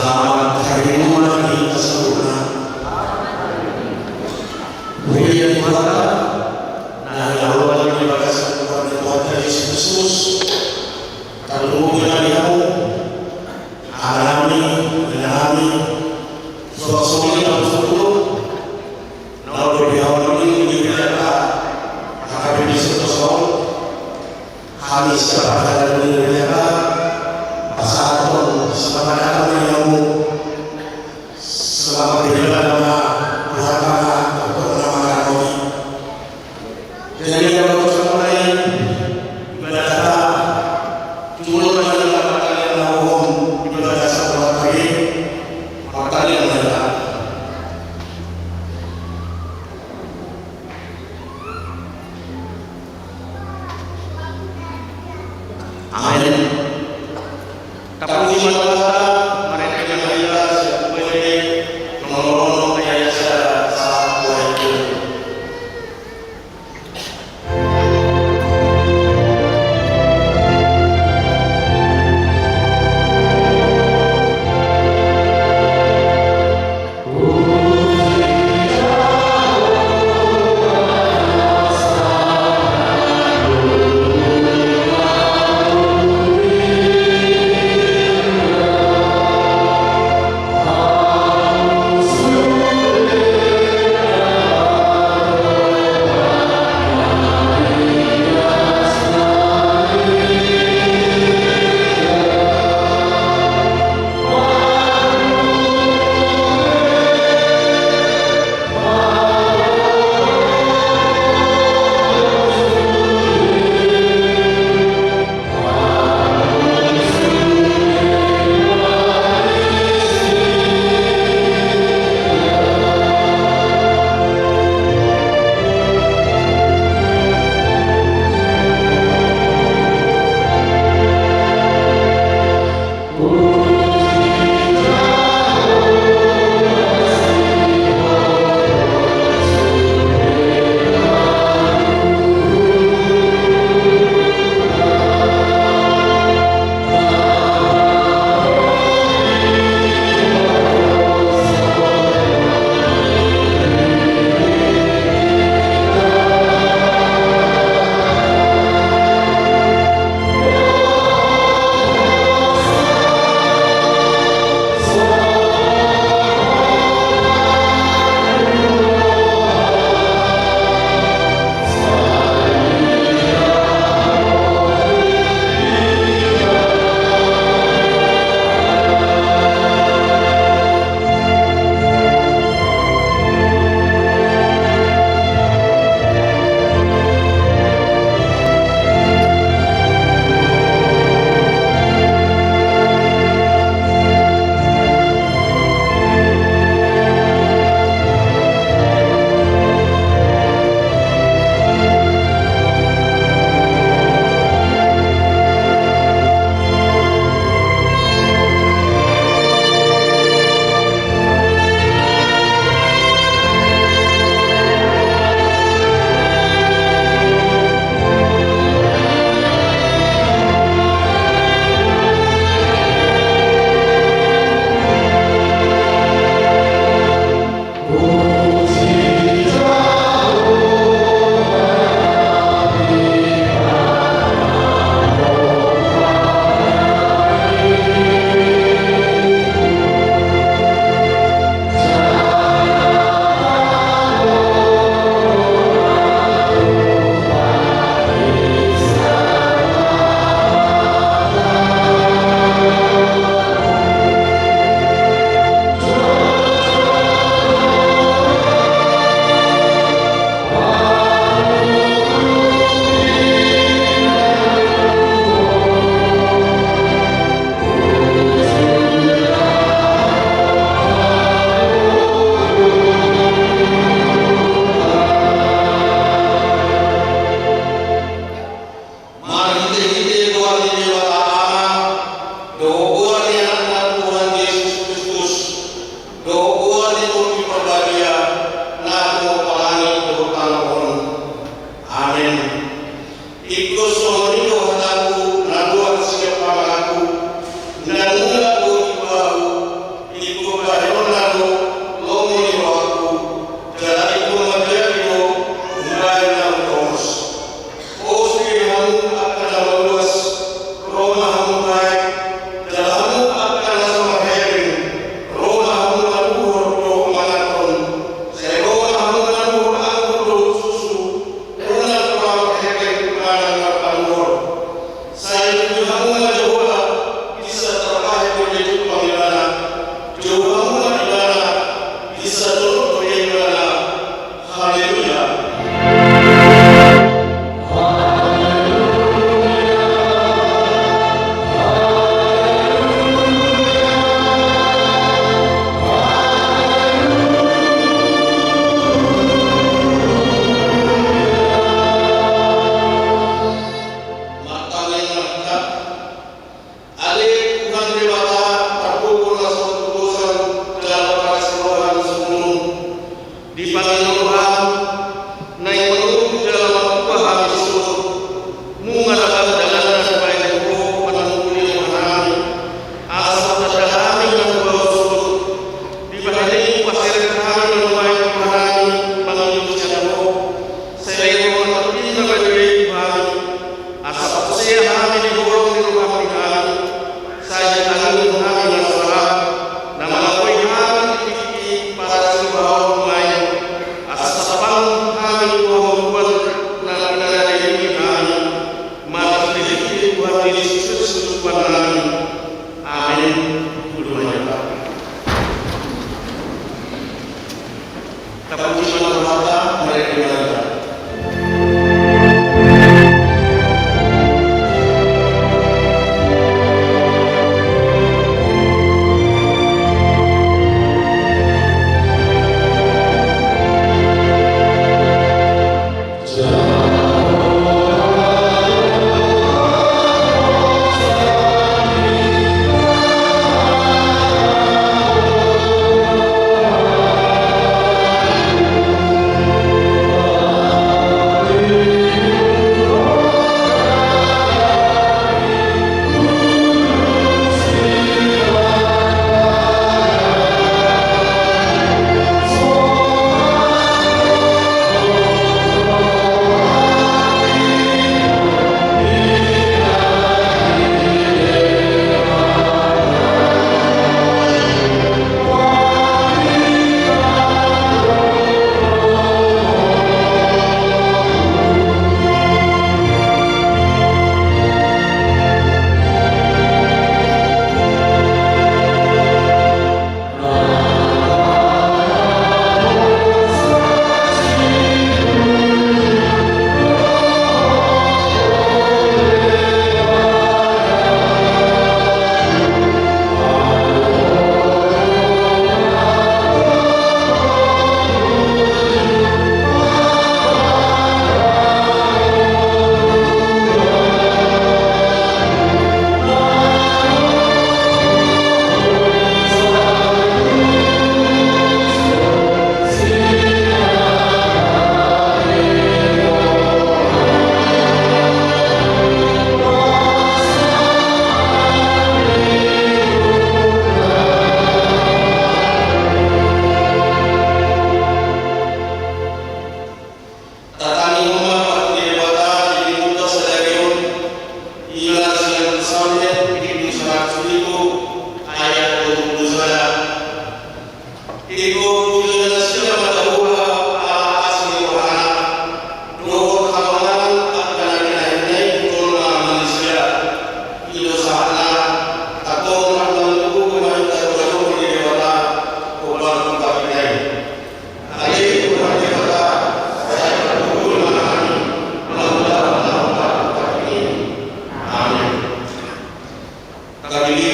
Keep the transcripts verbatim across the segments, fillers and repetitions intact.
Selamat Hari Minggu bagi kita seluruhnya. Puji Tuhanta, na hinaholongan ni bagasan Tuhanta Jesus Kristus, tarlumobi ma di hamu, amanami, inanami, suang songon i na husungkun, na olo di hamu ni di H K B P Santoso, hami siapa kata di H K B P, pasahaton selamat datang di hamu. Selamat beribadah ma Tuhan ma, untuk nama Tuhan. Jadi, yang mau mulai ibadah, dulu mana yang kalian mau ibadah sama lagi, kalian mana? Amin. Tapuji ma Tuhanta, marende ma hita, siap bere, mangolon, ayasa, sahat, buat.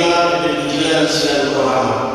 Epimenikian sian Rohana.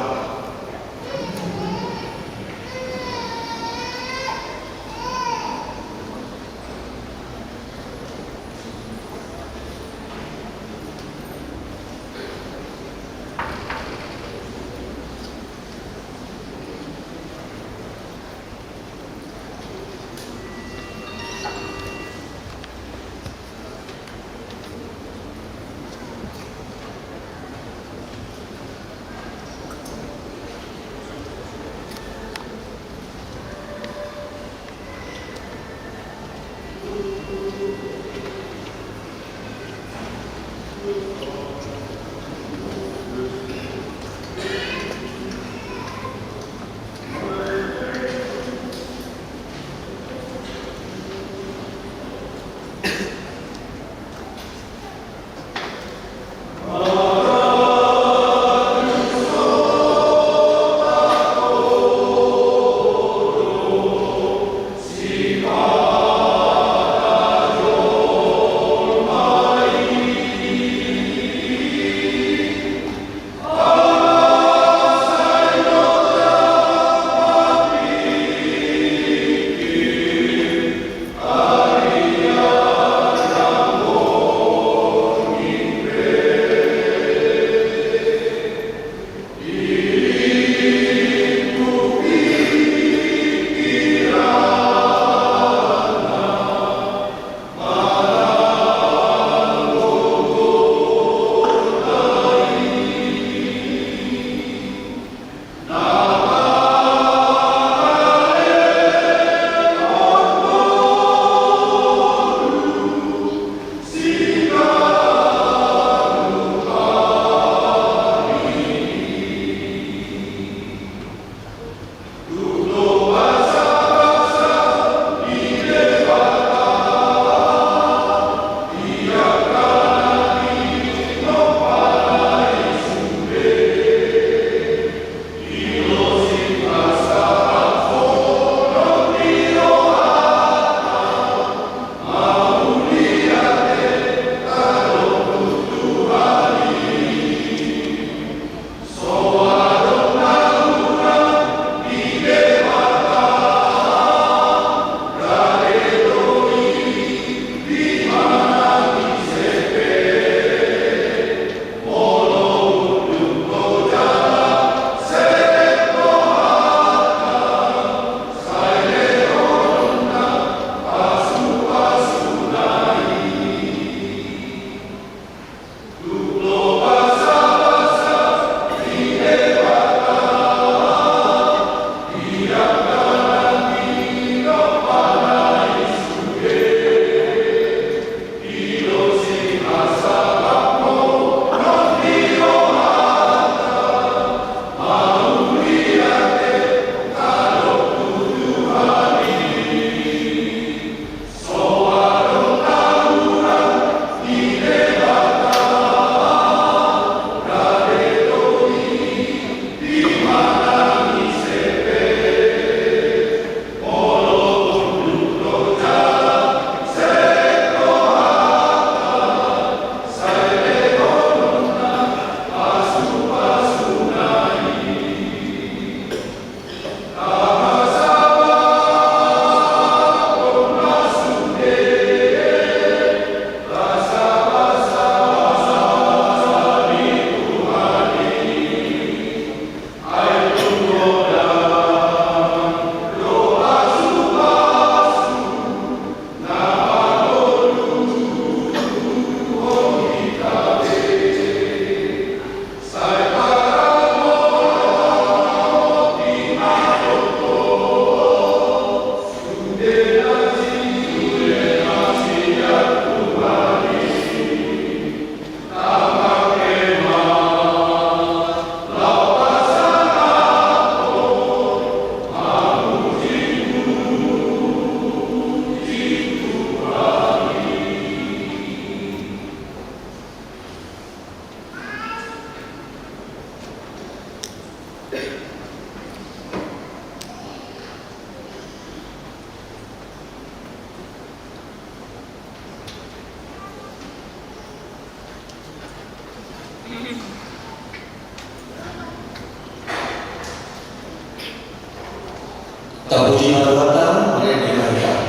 Tapuji ma Tuhanta, marende ma Ibana.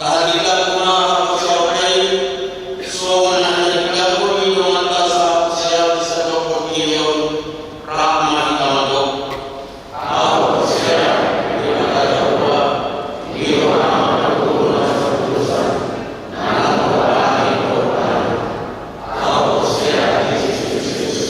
Tahagilanghon ma haporseaonta i, songon na nilehon ni donganta sahaporseaon di sadokon tingki on, rap ma hita mandok. Ahu porsea di Debata Jahowa, di rohana ma na dosa, na naeng mangolahon dosa. Ahu porsea di Jesus Kristus.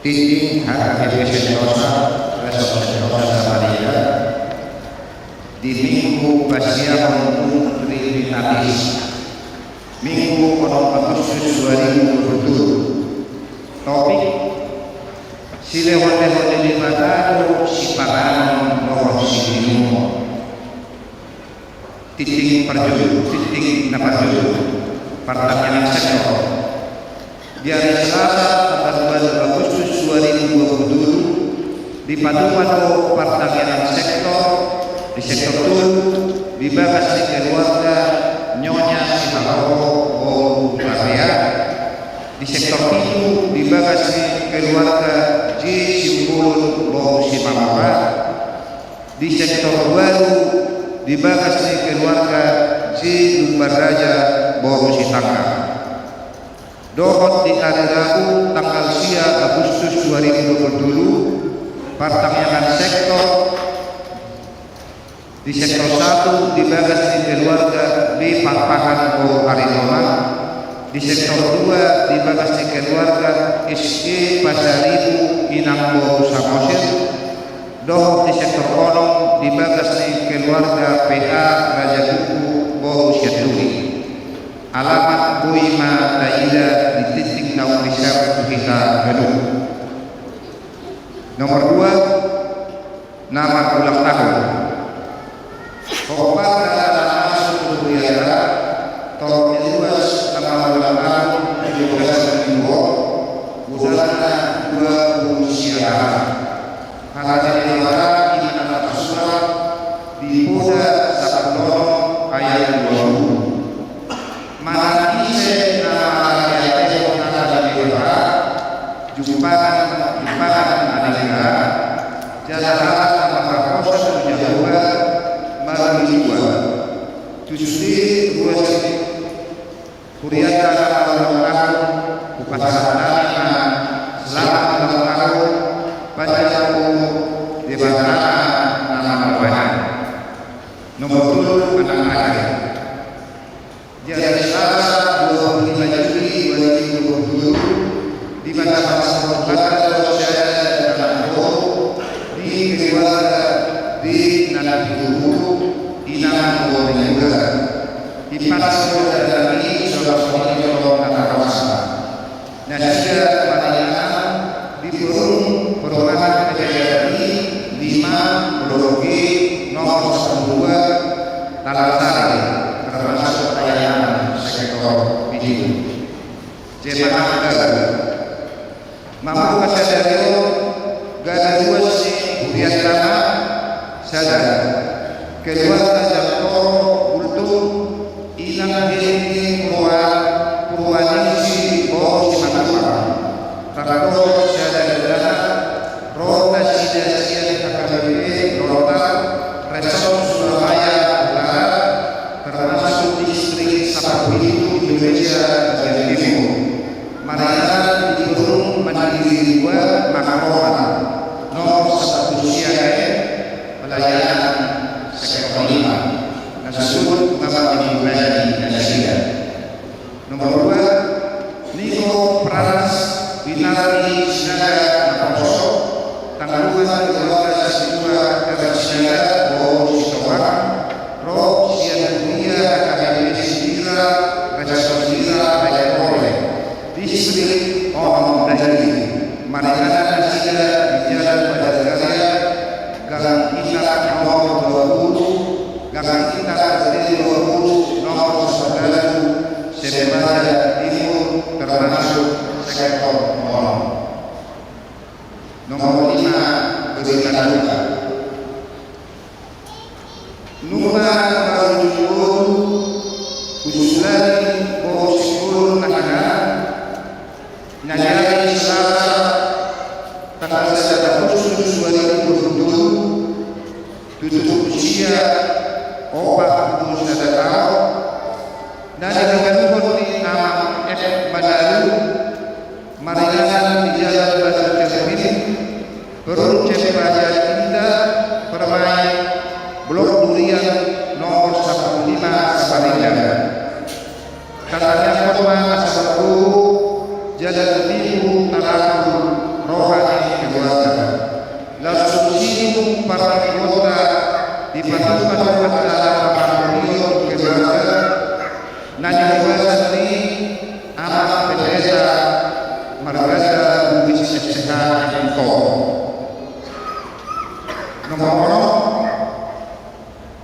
Tingting HKBP Sentosa, Resort Sentosa Samarinda, di Minggu Pasiahon Trinitatis, Minggu onom Agustus dua ribu dua puluh tujuh. Topik: Silehonlehon ni Debata do sipanganon dohot siminumon. Tingting parjolo, tingting na parjolo, partangiangan sektor. Di ari Selasa, tanggal dua Agustus dua ribu dua puluh tujuh, dipaduahon partangiangan sektor, di sektor tolu, di bagas ni keluarga Nyonya Siharoro boru Hutapea, di sektor pitu, di bagas ni keluarga J Simbolon boru Simamora, di sektor walu, di bagas ni keluarga J. Lumban Raja boru Sitanggang. Dohot di ari Rabu tanggal sia Agustus dua ribu dua puluh tolu, partangiangan sektor di sektor satu di bagas ni keluarga B. Parpahan boru Aritonang, di sektor dua di bagas ni keluarga S. E. Pasaribu Inang boru Samosir, dohot di sektor onom di bagas ni keluarga P. A. Raja Buku boru Sianturi. Alamat boi ma taida di tingting naung di-share tu hita ganup. Nomor dua, na marulang tahun. Hombar na masuk tu huriata, torop ni ruas na marulang tahun di bagasan minggu on, godangna dua puluh sia. Hata ni Debata i ma na tarsurat di Poda sampulu onom ayat dua puluh. Manang ise na mangateatehon hata ni Debata, jumpangan, jumpangan na denggan, jala hata na marhosa tu Jahowa, marliwat. Tusi ruas i, huriata na marulang tahun, hupasahat hami ma selamat ulang tahun, panjang umur, Debata na manggohi. Nomor tolu, manang ate. Di ari Selasa dua puluh lima Juli dua ribu dua puluh tolu, di masa-masa perubahan sosial dan ekonomi di keluarga di Nabituru, Inang boru Nenggolan. Di pas keluarga kami, salah satu yang tolong anak kawasa. Nasida maringanan di perum-, perumahan P P R I lima, Blok G, nomor sampulu dua, Talang Sari, termasuk pelayanan sektor video. Jemaat Galuh. Mamungka sadari on, gabe ruas ni hurianta ma, sada, keluarga Jantoro Gultom, Inang Heni Purwa-, Purwaningsih boru Simatupang. Tangkas sada dalanan, ro nasida sian H K B P Lontar, Resort Surabaya Utara, termasuk distrik sampulu pitu Indonesia bagian timur. Maringanan di Gunung Mandiri dua, Makroman, nomor sampulu sia, pelayanan sektor lima. Na suhut ma mangihut bani nasida. Nomor dua, Niko Frans Winardi Sinaga naposo, tanggungan keluarga Situa R. Sinaga boru Sitohang, ro sian huria H K B P Sibira, Resort Sibira, Balikpapan, distrik onom Dairi. Maringanan nasida di Jalan Padat Karya, Gang Intak nomor dua puluh, Gang Intak dua puluh, nomor sebelas, Sembada Timur, termasuk sektor onom. Nomor lima, berita duka. Nunga marujung boru, Usulan boru Singkulu Nangga, na di ari Selasa tanggal sada Agustus dua ribu dua puluh tolu, tutup usia opat puluh sada taon, na dihaholongi ni Amang F. Manalu, maringanan di Jalan Batu Cermin, Perum Cempaka Indah, Permai, Blok Durian, nomor sampulu lima, Samarinda. Tatangiangkon ma asa margogo jala tibu tarangkul roha ni keluarga. Laos dung sidung partingkianta dipatupa Debata pangampunion tu keluarga, na di bagasan ni Amang Pendeta Marganda Lubis S H M Ko. Nomor onom,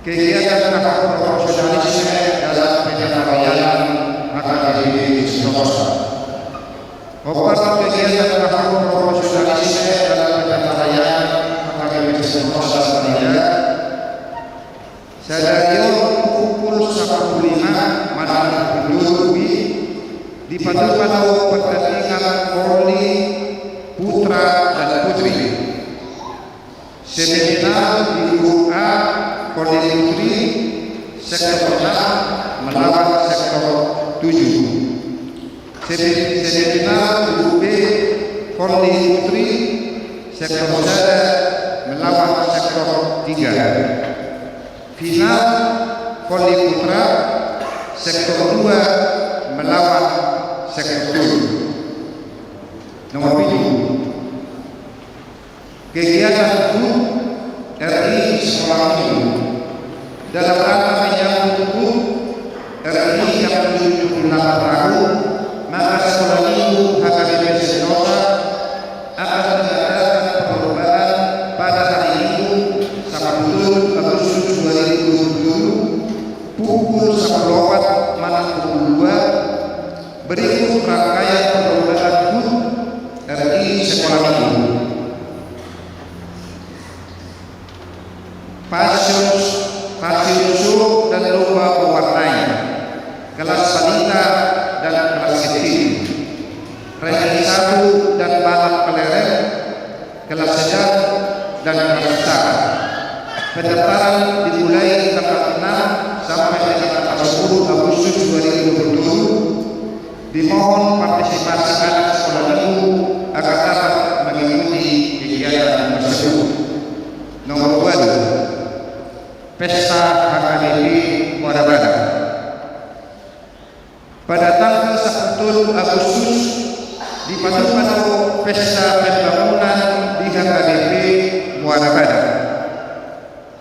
kegiatan tahun profesionalisme dalam pelayanan H K B P Sentosa. Opat, kegiatan tahun profesionalisme dalam pelayanan H K B P Sentosa Samarinda. Sadari on pukul sampulu lima manang pukul dua puluh, dipatupa do pertandingan voli putra dan putri. Semifinal di grup A, voli putri, sektor enam melawan sektor tujuh. Semi-, semifinal grup B, Volley Putri, sektor sada melawan sektor tiga. Final, Volley Putra, sektor dua melawan sektor tujuh. Nomor pitu. Kegiatan HUT RI di sekolah minggu. Dalam rangka menyambut HUT RI yang ketujuh puluh delapan tahun, maka sekolah minggu HKBP Sentosa akan mengadakan perlombaan pada hari Minggu, Sabtu, Agustus dua ribu dua puluh, pukul sepuluh empat manang pukul dua. Berikut rangkaian perlombaan HUT RI sekolah minggu. Fashion, fashion show dan lomba mewarnai. Kelas balita dan kelas kecil. Ranking satu dan balap kelereng. Kelas sedang dan kelas besar. Pendaftaran dimulai tanggal enam sampai dengan tanggal sepuluh Agustus dua ribu dua puluh tujuh. Dimohon partisipasi anak sekolah minggu agar dapat mengikuti kegiatan tersebut. Nomor dua, Pesta HKBP Muara Badak. Pada tanggal sapuluh tolu Agustus, dipatupa do pesta pembangunan di HKBP Muara Badak.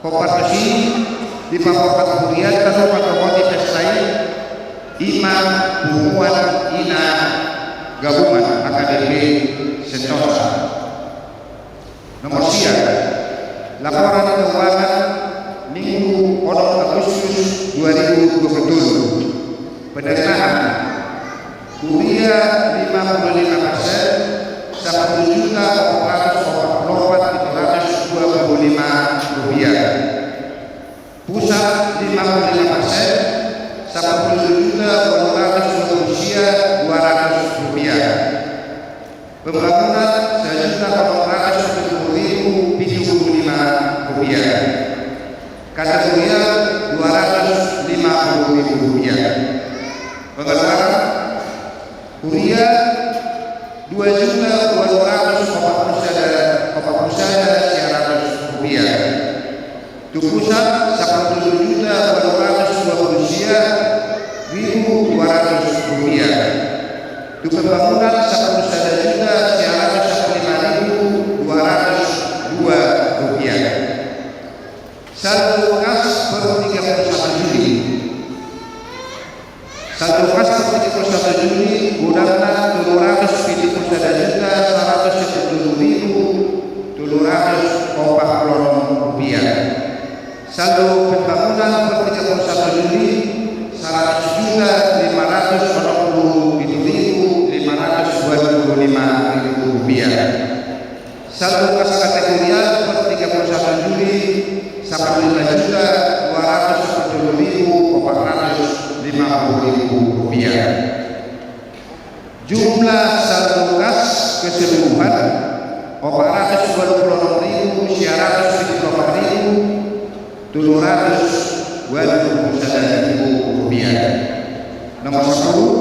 Hombar tusi, dipaborhat hurianta do manongoti pesta i, i ma punguan ina gabungan HKBP Sentosa. Nomor sia, laporan keuangan Minggu onom Agustus dua ribu dua puluh tujuh. Penerimaan, huria lima puluh lima persen, sapuluh juta opat ratus opat puluh opat pitu ratus dua puluh lima rupiah. Pusat lima puluh lima persen, sapuluh juta dua ratus dua puluh sia dua ratus rupiah. Pembangunan sajuta onom ratus tujuh puluh ribu pitu puluh lima rupiah. Kategorial dua ratus lima puluh ribu rupiah. Pengeluaran, huria dua juta dua ratus opat puluh sada, opat puluh sada sia ratus rupiah. Tu pusat, sapuluh juta dua ratus dua puluh sia ribu dua ratus rupiah. Tu pembangunan, sapuluh sada juta sia ratus sapuluh lima ribu dua ratus dua rupiah. Saldo kas per tiga puluh satu Juli. Saldo kas per tiga puluh satu Juli, godangna tolu ratus pitu puluh sada juta saratus pitu puluh ribu tolu ratus opat puluh onom rupiah. Saldo pembangunan per tiga puluh satu Juli, saratus juta lima ratus onom puluh pitu ribu lima ratus dua puluh lima rupiah. Saldo kas kategorial per tiga puluh satu Juli, sapuluh lima juta dua ratus sapuluh ribu opat ratus lima puluh ribu rupiah. Jumlah saldo kas keseluruhan, opat ratus dua puluh enam ribu sia ratus pitu puluh opat ribu tolu ratus dua puluh sada ribu rupiah. Nomor sepuluh,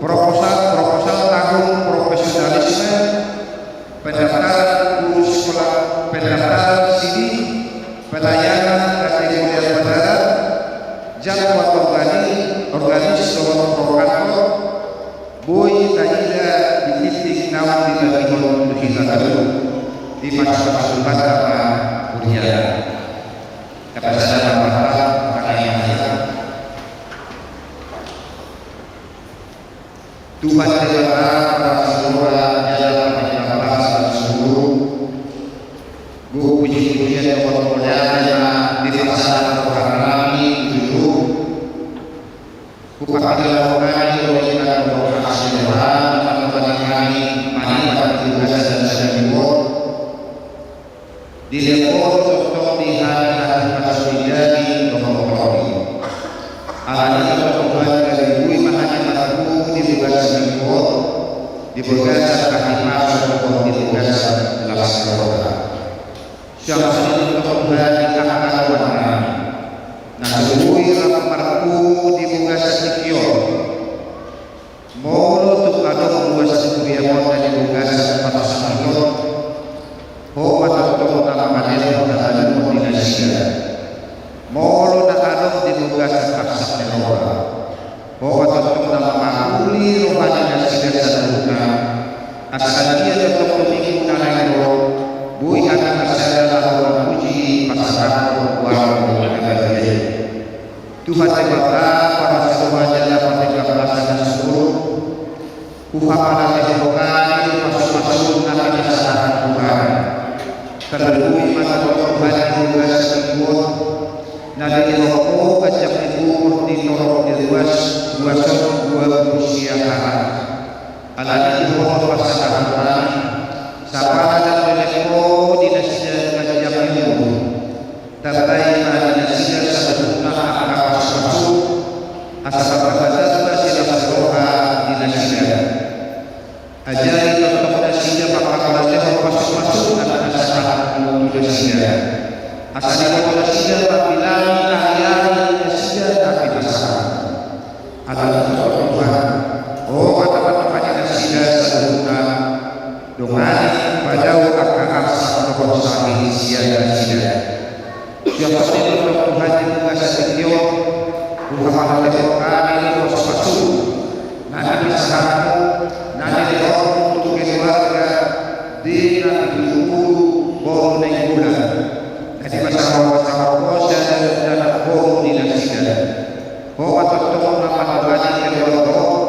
proposal, proposal tahun profesionalisme, pendaftaran guru sekolah, pendaftaran sidi, pelayanan kategori berbadan, jadwal organi-, organis dohot prokantor, boi taida di titik naung dibagihon tu hita, di masa-masa Tuhan ma huriana. Kita bersama-sama berdoa, Tuhan Debata, Parasi Roha, jala Parasi Nafas, Parasi Guru. Gogo puji-pujian dohot kemuliaan na dipasahat Tuhan nami tu jolo. Hupakilalahon hami do inna dohot hasuhuton na mambagi hami mangihuthon di bagasan sadari on. Dilehon tongtong di hami hasuhuton dohot holong i. Alani i tongtong hami gabe boi ma hami marpungu di bagasan sadari on, di bagasan hahipason dohot di bagasan las ni roha. Sian songon i tongtong hami angka dongan nami na so boi rap Tongtong na mangapuli roha ni nasida saluhutna. Asa dia tongtong tu minggu na naeng ro, boi hami marsada laho mamuji pasahathon goarmu na badia i. Tuhan Debata, parasi roha jala pardenggan basa na sumurung, huhamarate Ho hami pasupasu na pinasahatMu Tuhan. Tarlumobi ma tongtong Tuhan di bagasan minggu on, na dilehon Ho ganjang ni umur di torop ni ruas, ruas on dua pulu sia halak. Alani i diboto pasahathon nami, sapala ndang leleng Ho di nasida ganjang ni umur, tandai ma di nasida saluhutna angka pasupasu, asa martamba-tamba silas ni roha di nasida. Ajari tongtong nasida manghaholehon pasupasu na pinasahatMu tu nasida, asa diboto nasida manghilangi ari-ari nasida na pinasahatMu. Alani i Tuhan, Ho ma tongtong di nasida saluhutna, dongani, padao angka arsak dohot sahit sian nasida. Suang songon i tongtong Tuhan di bagasan tingki on, huhamarate Ho hami pasupasu na pinasahatMu, na dilehonMu tu keluarga di na pitu pulu boru Nainggolan, na dipasahat-sahat Ho sada anak boru di nasida. Ho ma tongtong na mandongani keluarga on,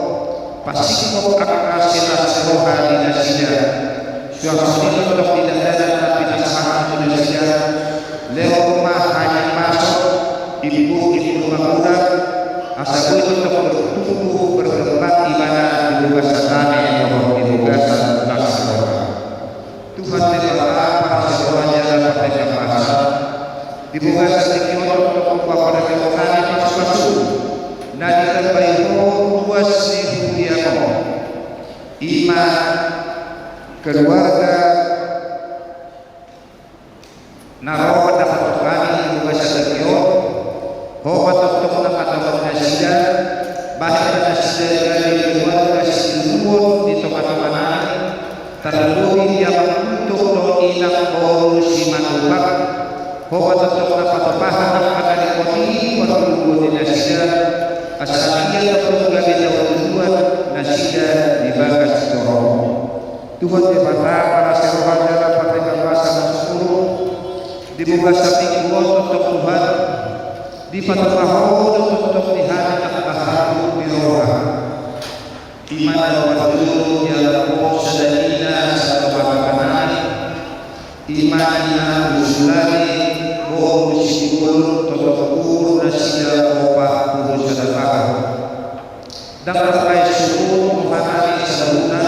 pasingkop angka silas ni roha di nasida. Suang songon i tongtong di dakdanak na pinasahatMu tu nasida, lehon ma hamasoan, imbur-imbur magodang, asa boi tongtong bertumbuh berkembang ibana di bagasan dame dohot di bagasan las ni roha. Tuhan Debata, parasi roha jala pardenggan basa, di bagasan tingki on tongtong hupasahat hami pasupasu na ditambai Ho ruas ni huriaM on, i ma keluarga na ro mandapothon hami di bagasan tingki on. Ho ma tongtong na mandohoti nasida, bahen ma nasida gabe keluarga sitiruon di tonga-tonga nami, tarlumobi di amangboru dohot inangboru Simanjuntak. Ho ma tongtong na patupahon angka na dipotihon parngoluon ni nasida, asa ia tongtong gabe dalan tujuan nasida di bagas joro. Tuhan Debata, parasi roha jala pardenggan basa na sumurung, di bagasan tingki on tongtong Tuhan, dipatupa Ho do tongtong di hami angka hatup ni roha. I ma na parjolo di anak Ho sada ina satonga-tonga nami, i ma Ina Usulani boru Simbolon, totop umur nasida opat pulu sada taon. Ndang tarbahen suhut roha nami saluhutna,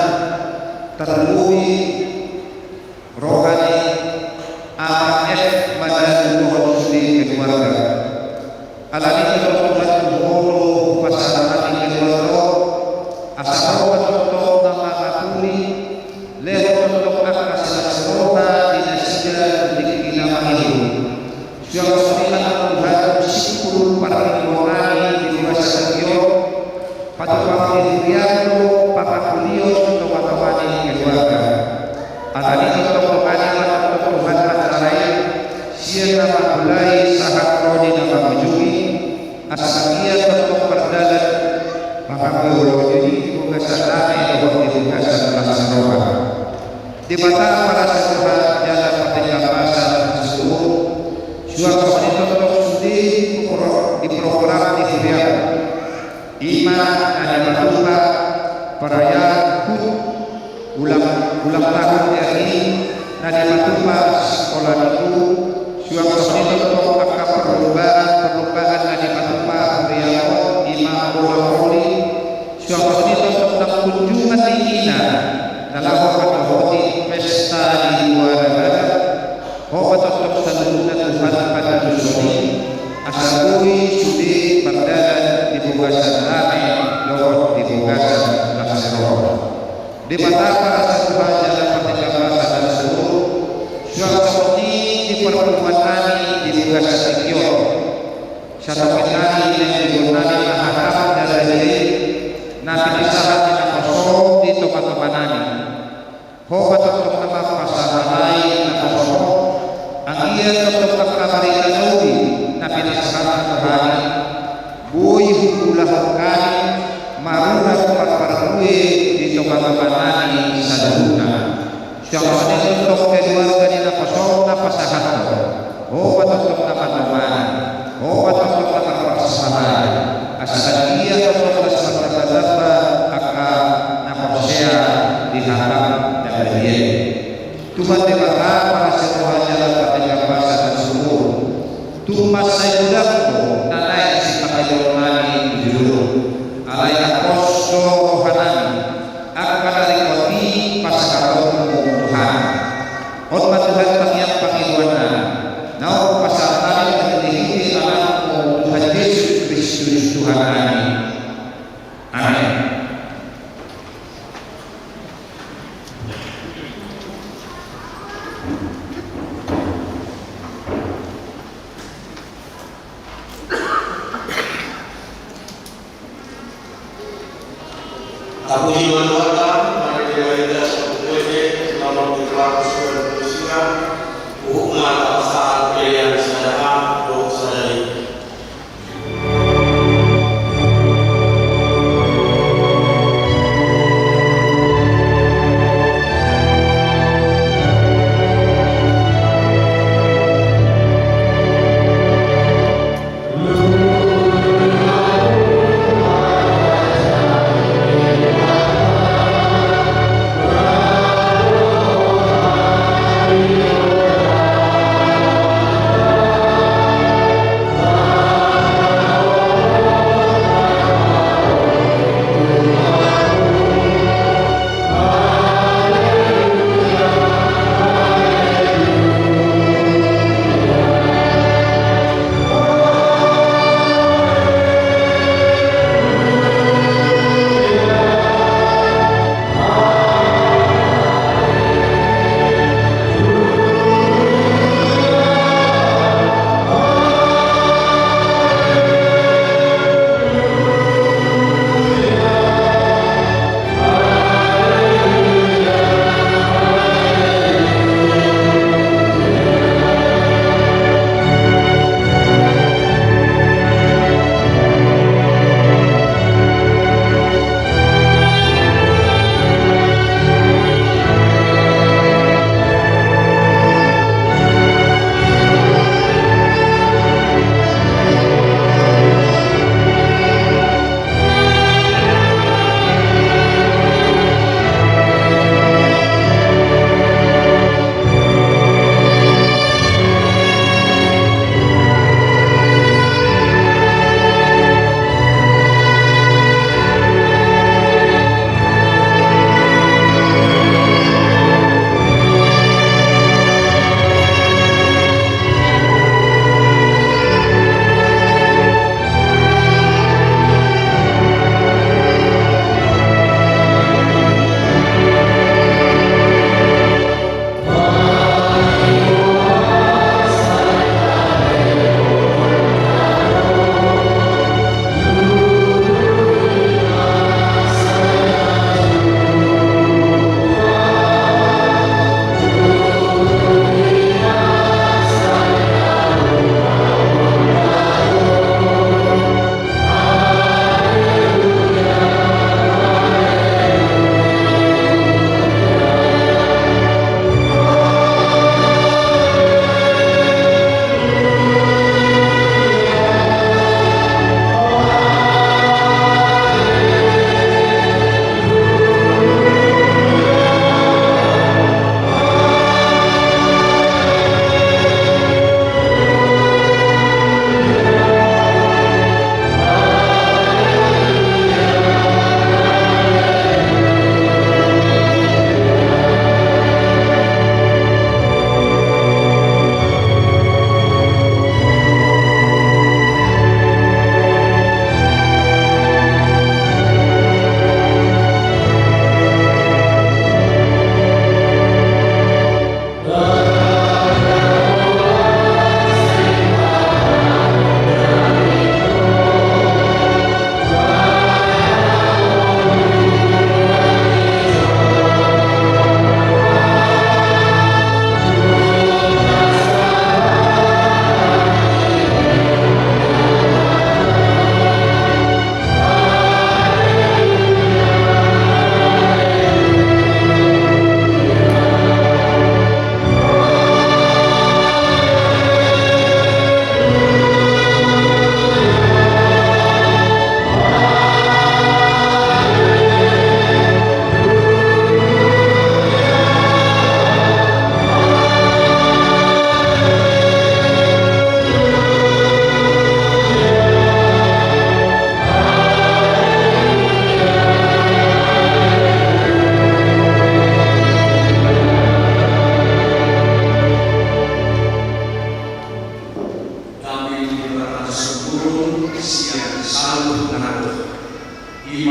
tarlumobi roha ni Amang F. Madalu dohot sude keluarga. Alani i tongtong Tuhan, tu Ho do hupasahat hami keluarga on, asa Ho ma tongtong na mangapuli, lehon tongtong angka silas ni roha di nasida di tingki na mangihut. Suang songon i ma Tuhan, simpul parningoan nami di bagasan tingki on, patupa Ho di huriaM do pangapulion tonga-tonga ni keluarga. Alani i tongtong dongani ma tongtong Tuhan acara i, sian na mamulai sahat ro di na mangujungi, asa ia tongtong mardalan mangapuli di bagasan dame dohot di bagasan las ni roha. Debata parasi roha jala pardenggan basa na sumurung, suang songon i tongtong sude di pro-, di program ni huriaM. I ma na dipatupa perayaan HUT ulang, ulang tahun R I, na dipatupa Sikola Minggu, suang songon i tongtong angka perlombaan, perlombaan na dipatupa huriaM on, i ma bola voli, suang songon i tongtong nang kunjungan ni ina na laho mandohoti pesta di Muara Gabah. Ho ma tongtong saluhutna Tuhan patuduhon i, asa boi sude mardalan di bagasan dame dohot di bagasan las ni roha. Debata parasi roha jala pardenggan basa na sumurung, suang songon i di parpunguan nami di bagasan tingki on. Satongkin nami, naeng diboan nami ma hataM na badia i, na pinasahat ni naposo di tonga-tonga nami. Ho ma tongtong na mampasahalai naposoM, anggiat tongtong angka barita na uli na pinasahatMu tu hami, boi huulahon hami, Angka na porsea di hataM na badia i. Tuhan Debata, parasi roha jala pardenggan basa na subur, tung mansai godang do na naeng sipangidoannami di jolo. Alai pos do rohanami angka na ringkot i pasahatonMu Tuhan. On ma Tuhan tangiang pangidoannami, naung pasahatnami marhitehite AnakMu Tuhan Jesus Kristus Tuhannami. Amen. Tapuji ma Tuhanta, marende ma hita saluhutna, na marhite Tuhan Kristus, huhut ma tapasahat pelean sadar dohot sadari.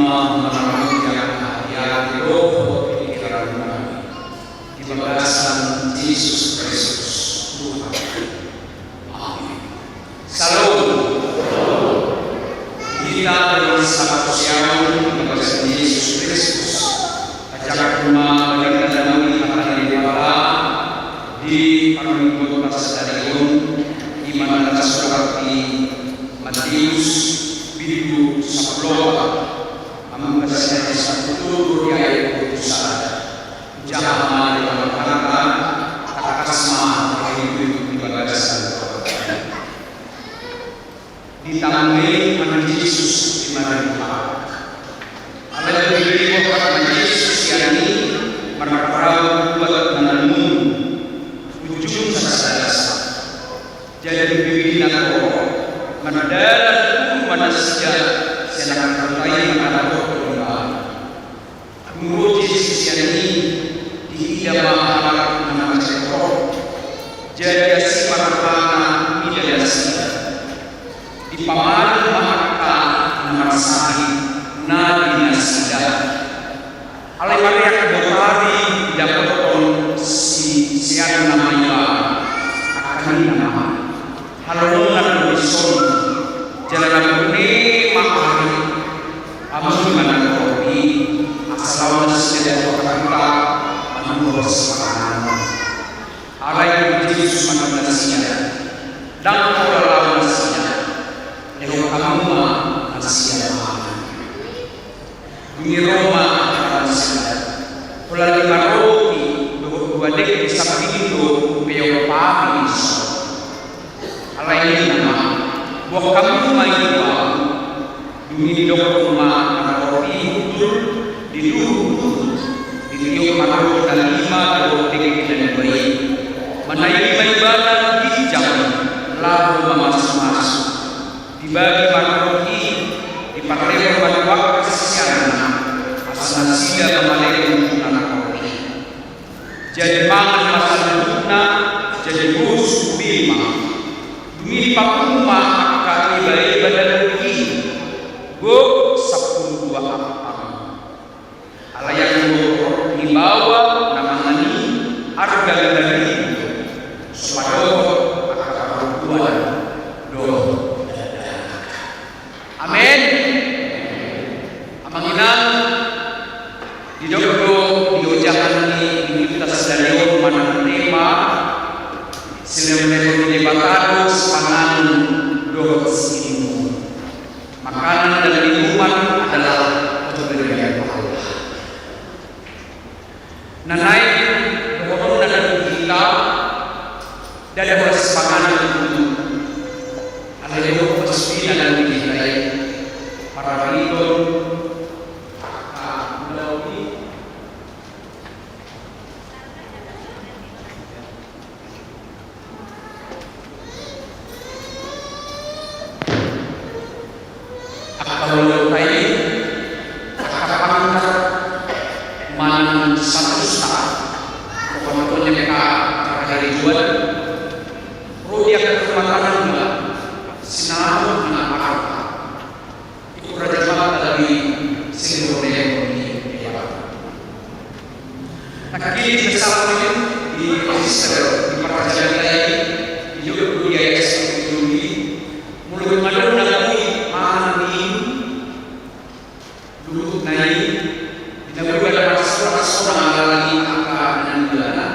ma manaramoti angka hata ni roha, pikiran nami, di bagasan Jesus Kristus Tuhan. Amin. Syalom. Hita di Sabat siamun di bagasan Jesus Kristus. Acara rumah bagi kita dahulu di hata ni Debata di parmingguon sadari on, i ma na tarsurat di Matius bindu sampulu opat, angka sian ayat sampulu tolu ro di ayat dua pulu sada. Hujaha ma di tonga-tonga, tangkas ma hahiluhiluk di bagasan. Ditangihon ma Jesus di Maria. Alai dung dibege ma Jesus sian i, marparau buat na namun, unjung sasada. Jadi dung dibege na ro, mardalan tubu ma nasida sian angka huta i mandapothon Ibana. Dung ro Jesus sian i, diida ma halak na mansai torop. Jadi asi ma rohana mida nasida. Dipamalum ma angka na marsahit na di nasida. Alai marhite botari didapothon siseanna ma Ibana. Angka ninna ma: Halomonan do dison, jala na borngin ma ari, hamu ma na torop i, asa laho nasida tu angka huta manuhor sipanganon. Alai Jesus manang nasida: Ndang pola laho nasida, lehon hamu ma nasida mangan. Dung i ro ma angka nasida, holan lima roti dohot dua dengke sambing do hupeop hami dison. Alai ninna ma: Boan hamu ma i tu ahu. Dung i didokkon ma na ro i hundul, diduhut, ditiop ma roti na lima dohot dengke na dua i. Manaili ma Ibana, ginjang, laho mamasumasu. Dibagi ma roti i, diparlehon ma tu angka siseanna, asa nasida ma mangalehon tu na ro i. Jadi mangan ma saluhutna, jadi bosu be ma. Dung i dipapungu ma angka ebaeba na dengke i, gok sampulu dua ampang. Alai anggo dibaoa na mangan i, arga lima ribu, so padohot angka parompuan dohot dakdanak. Amen. Amang inang, didok do di ojahan ni minggunta sadari on manang tema, silehonlehon ni Debata do sipanganon dohot siinumon. Makanan dan minuman adalah pemberian Allah. Na naeng dohononna tu hita, ndada holan sipanganon tutu. Alai dohot ma sude na naeng di hita i. Parabot, ah, ulaon i. Angka ulaonta i, angka pangkat manang satusta, pokokna angka parharijuan, ro di angka rumah tangga, sinamot na arta. Ingkon rajamanta di silehonlehon ni Debata. Nangkin di Psalmen, di epistel, di parjamita i, di dua pulu di ayat sampulu tolu i, molo dung adong na boi mangan minum, luhutna i, di na boi adong na marsorak-sorak alani angka na nidokna.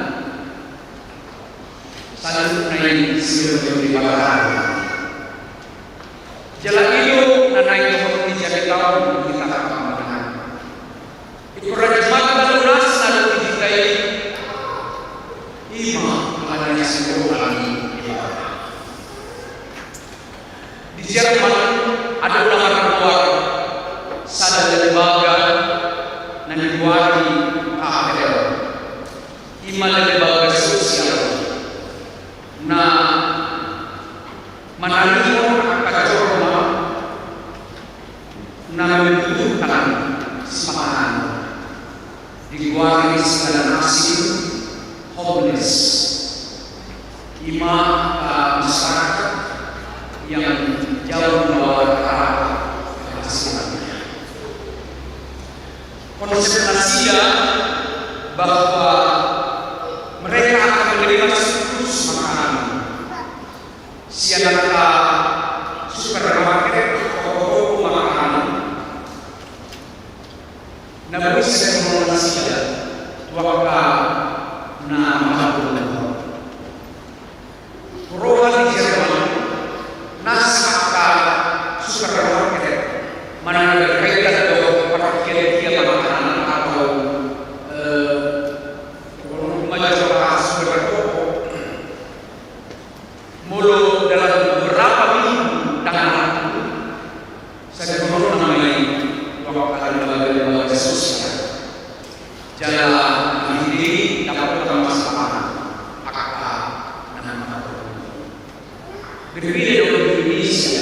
Saluhutna i silehonlehon ni Debata. Jala i do na naeng dohonon ni jamita on di hita angka amang inang. Ingkon rajamanta do nasida di hita i. I ma alani asi do alani i. Di Jerman adong na margoar sada lembaga na nigoari KFL. I ma lembaga sosial na manarihon angka jolma na membutuhkan sipanganon. Digoari secara asing homeless. I ma, eh, masyarakat yang jauh di bawah rata-rata penghasilannya. Konsep nasida bahwa mereka akan menerima surplus makanan sian angka supermarket, toko-toko makanan, na boi sian nasida tu angka na mamboan. Roha di Jerman, nasa angka supermarket, manang na berkaitan dohot parkian-kian makanan atau, eh, molo manjalo angka supermarket, molo dalam beberapa minggu tangan Sai diboan nama i tu angka lembaga-lembaga sosial. Jala di hita i dapotan masalah angka na mangkatai. Berbeda dengan Indonesia.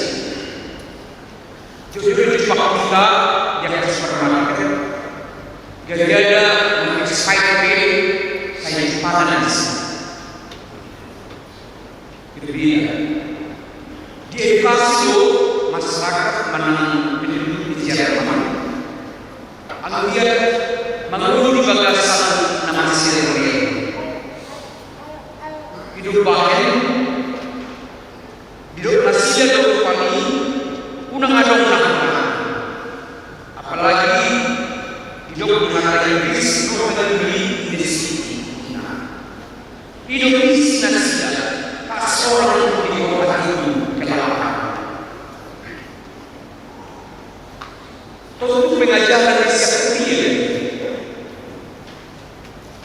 Jujur, di tempat kita, di angka supermarket, gak ada yang expired, sai dipanen. Berbeda. Diedukasi do masyarakat manang penduduk di Jerman. Anggiat mangolu di bagasan na masih real. Hidup bahen, didok nasida do rupani, unang adong na hurang. Apalagi didok di hata Inggris, "Go hungry in the city." Nah, i do isi nasida, tak seorang pun di kota itu kelaparan. Tontu pengajaran di siap kuliah.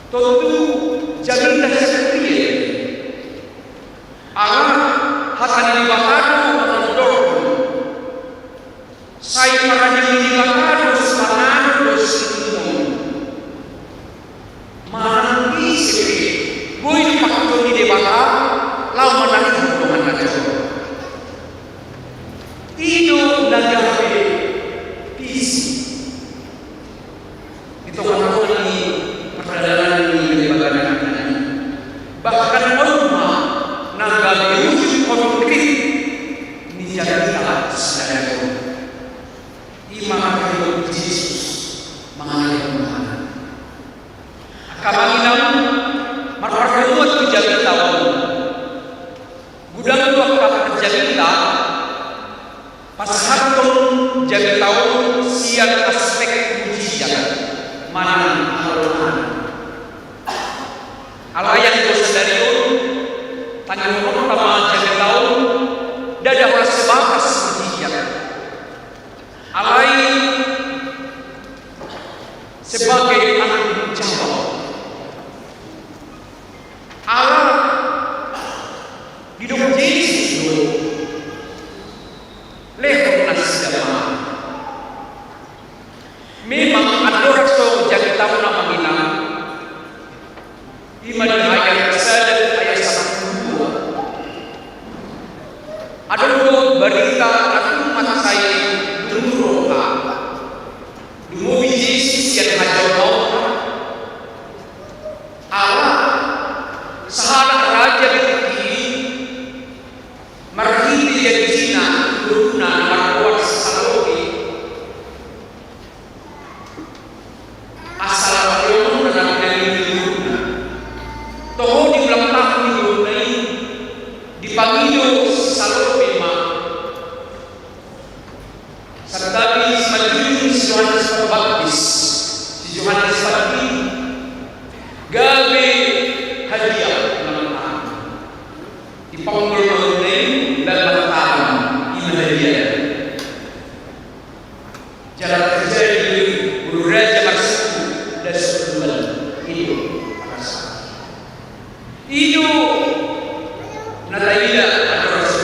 Tontu jaminta siap kuliah. Ala hata ni Debata do mandok. Sai parade ni Debata do sipanganon do siminum. Manang ise pe, boi do pakuton ni Debata, laho manang dongan na jolo. I do na gabe visi. Di tonga-tonga ni pardalanan ni lembaga na i, bahkan on ma na gabe wujud konkret ni jaringan sadari on. I ma na didok Jesus mangalehon hata. Angka amang inang, marpardomuan tu jaringan on. Godang do angka parjaringan pasahathon jaringan on sian aspek mujizat manang haholongan. Alai anggo sadari on, tangihononta ma jaringan on, ndada holan sebatas mujizat. Alai sebagai tanggung jawab. Ala didok Jesus do, lehon nasida ma. Memang andorang so jaringan on amang inang, i ma di ayat sada, ayat sampulu dua. Adong do barita na tung mansai dungu roha. Dumobi Jesus sian hajahaon. Ala sahalak raja di tingki i, marhite janjina tu boruna na margoar si Salome, asa laho lehononna na pinangido ni boruna. Toho di ulang tahun ni boruna i, dipangido si Salome ma. Santabi simanjujung si Johannes Pembaptis, si Johannes Pembaptis, gabe hadiah ulang tahun. Dipanggol ma boruna i, baen ma talam, i ma hadiah. Jala terjadi do i, molo raja marsuhu, das tumbal, i do parasaan. I do na taida andorang so.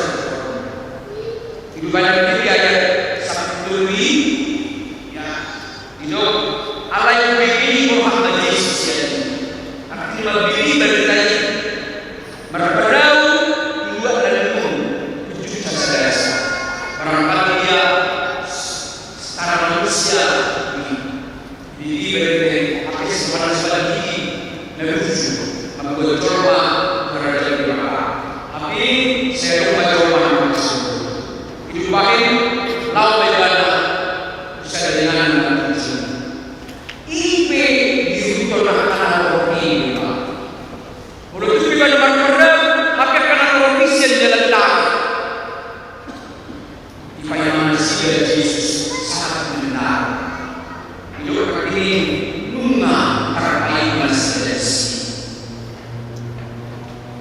I do baen di ayat sampulu tolu i, ya, i do, alai hubege ni roham ma Jesus sian i. Artina mambege barita i. Marpadao i luat na denggan, unjukta sadasa. Barangkali dia setara manusia, di Bibel, hape sipana sipana gigi na lucu, mambuat jolma marada di bapa. Hape sai adong ma jolma na maksud. Hidup bahen, laho ma ibana, usaha dengan na lucu. nunga tarpaima nasida disi.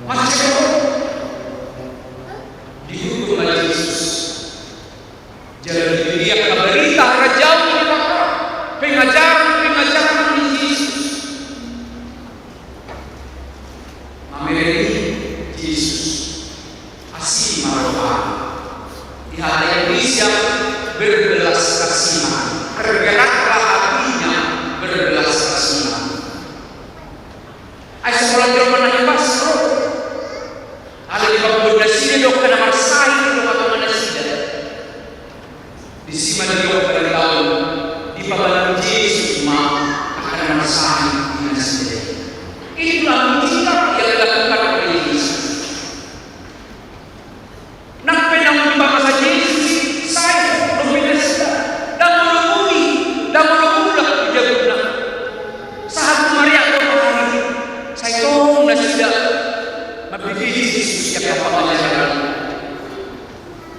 Mansai ro, dihukum ma Jesus. Jala dibege angka barita harajaon ni Debata, pengajaran-pengajaran ni Jesus. Mamereng i Jesus, asi ma roham. Dihata Indonesia, berbelas kasihan. Tergeraklah hatinya, berbelas kasihan. Ai saholan jolma na hipas ro. Ala ni pangkuon nasida do angka na marsahit do, angka na nasida. Disi ma didok barita on, dipabantu Jesus ma angka na marsahit di nasida. Itulah mujizat yang dilakukan oleh Jesus. Nang pe naung dipamasa Jesus i, sai dope nasida. Ndang molo muli, ndang molo mulak tu jabuna. Sahat tu mareak do ari, sai tong nasida mambege Jesus i, angka pangajaran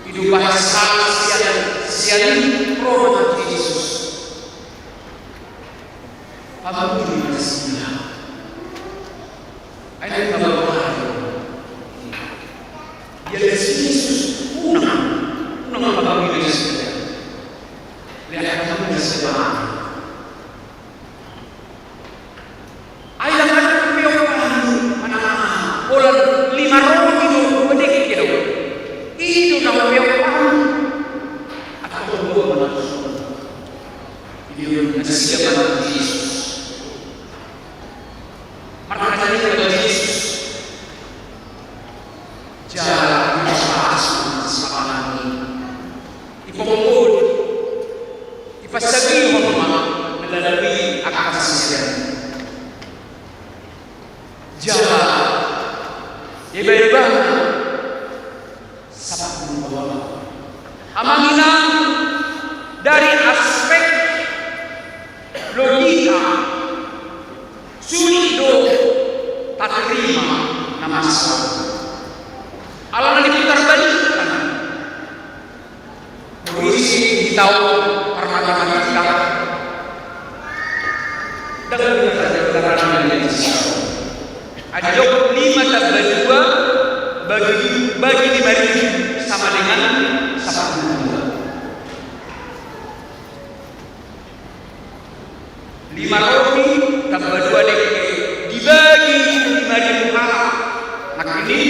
i. Dipasahat sian, sian i ro ma tu Jesus. Pamuli ma nasida. Ai ndang molo ari. Ia Jesus unang, unang pamuli nasida. Lehon ma nasida. Ai ndang adong pe ompang, manang aha, holan lima roti do hupadekke do. I do na hupeompang. Antong dua ma na tuson. Didok nasida ma tu Jesus. Marhaha ma Jesus. Jala dipasu ma sipanganon i. Ipongkol i. Ipansagihon ma melalui angka sisean. Jala dibahen ma sampulu dua. Amang inang, dari aspek logika, sulit do taterima na masa. Alana diputar balikan. Berisi di taon parmatematika. Dengan kata-kata yang disisau. Adong lima tambah dua bagi, bagi lima ribu sama dengan sampulu dua. Lima roti tambah dua dekke dibagi tu lima ribu halak. Nangkin i,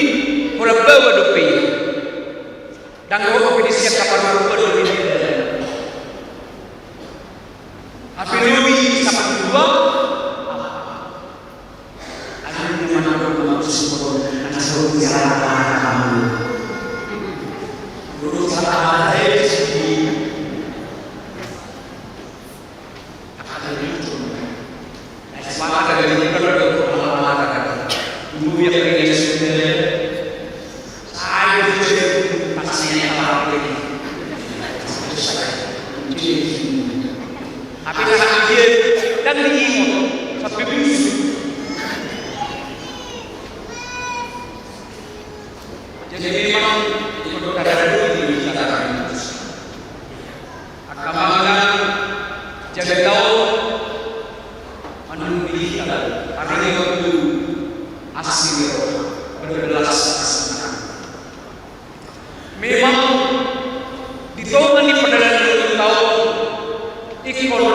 holan baoa dope i. Ndang ro dope disi angka paruruan do di dia. Hape lobi sampulu dua. Adong na mandok ma tu singkop, na so jalan. Guru salah, eh, di sini. Tapi na dia dan diingot sampai busuk. Jadi memang itu perkara dulu di kita. Angka amang inang, jaga taon manunggu di hita, ari ni waktu asing, berbelas kasihan. Memang di tonga ni pardalanan ni taon ingkon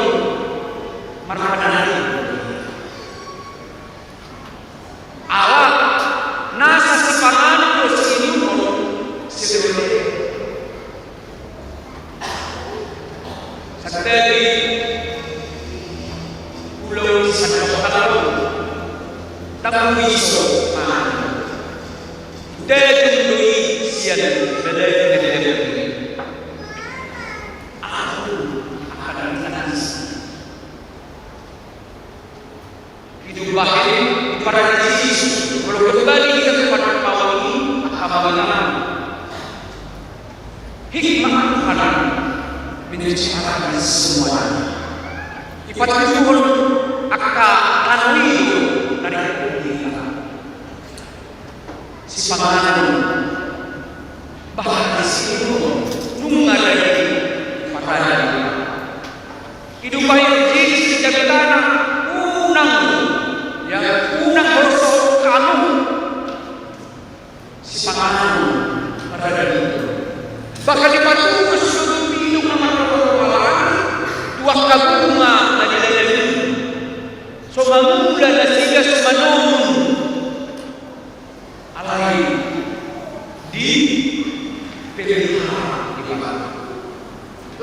marpanari. Ala nasa sipanganon dohot siinumon sisongon i. Santabi ulaon sandok halak, tamu iso mangan. Daging do i sian daging na daging. Aku akan menangis. Hidup batin, ibarat Jesus, kalau kembali kita kepada Tuhan ini, akan mengalami hikmat Tuhan menciptakan semuanya. Ipatuduhon angka tano i do na dihangoluhon. Sipanganon, bahat ni siinumon, nunga daging, marada. Dipasahat Jesus di jabuna Unang, ya, unang holsohon hamu sipanganon paradaton. Bahkan dipatupa solu pinung na marroha-roha langit tu angka bunga na di ladang i. So mamula nasida so manomun. Alai dipelihara Debata.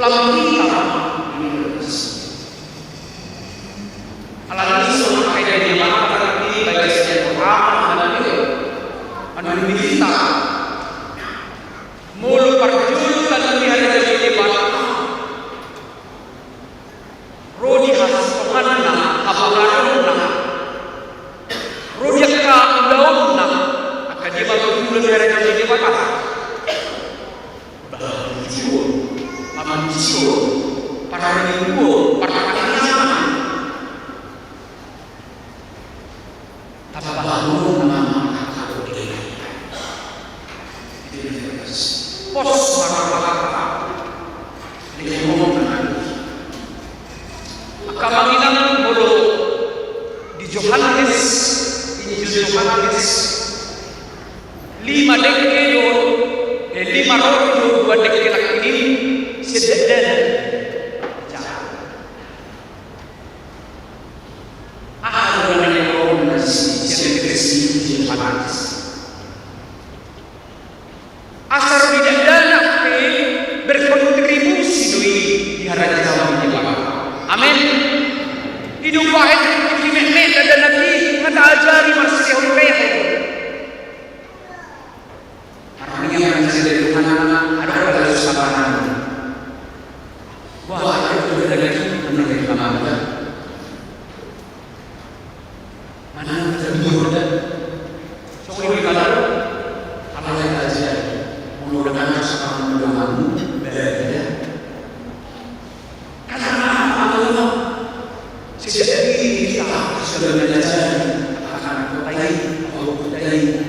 Lam hita. Alani songon na didok ni Debata di bagasan Abraham, manang di hita. Molo parjolo tanda ni harajaon ni Debata. Ro di hasintonganna, haboharonna. Ro di angka ulaonna, angka dia ma ulaon ni harajaon ni Debata. Bahan tujuon, pamujioon, parlinggoman, partangiangan. Tapabahen nama angka dosa. Pos marhata di rumah. Angka amang inang, molo di Johannes, Injil Johannes lima dengke do, eh, lima ro do dua dengke nangkin i, sian dakdanak. Aha do na naeng diboan sian versi Johannes? Asa ro di dakdanak pe berkontribusi do i di harajaon ni Debata. Amen. I do umbahen tingki metmet dakdanak i nga taajari marsilehon-lehon. Arnia na sida di Tuhan, adong hata sabanan. Wah, adong tu dakdanak i, adong na di Tuhan. Manang tu dakdanak i. Songon i ma tahe, alai taajari. Molo dakdanak sabanan, molo hamu, beda-beda. Karena apa? Sejak ini kita sudah belajar akan kota ini, bahwa kota ini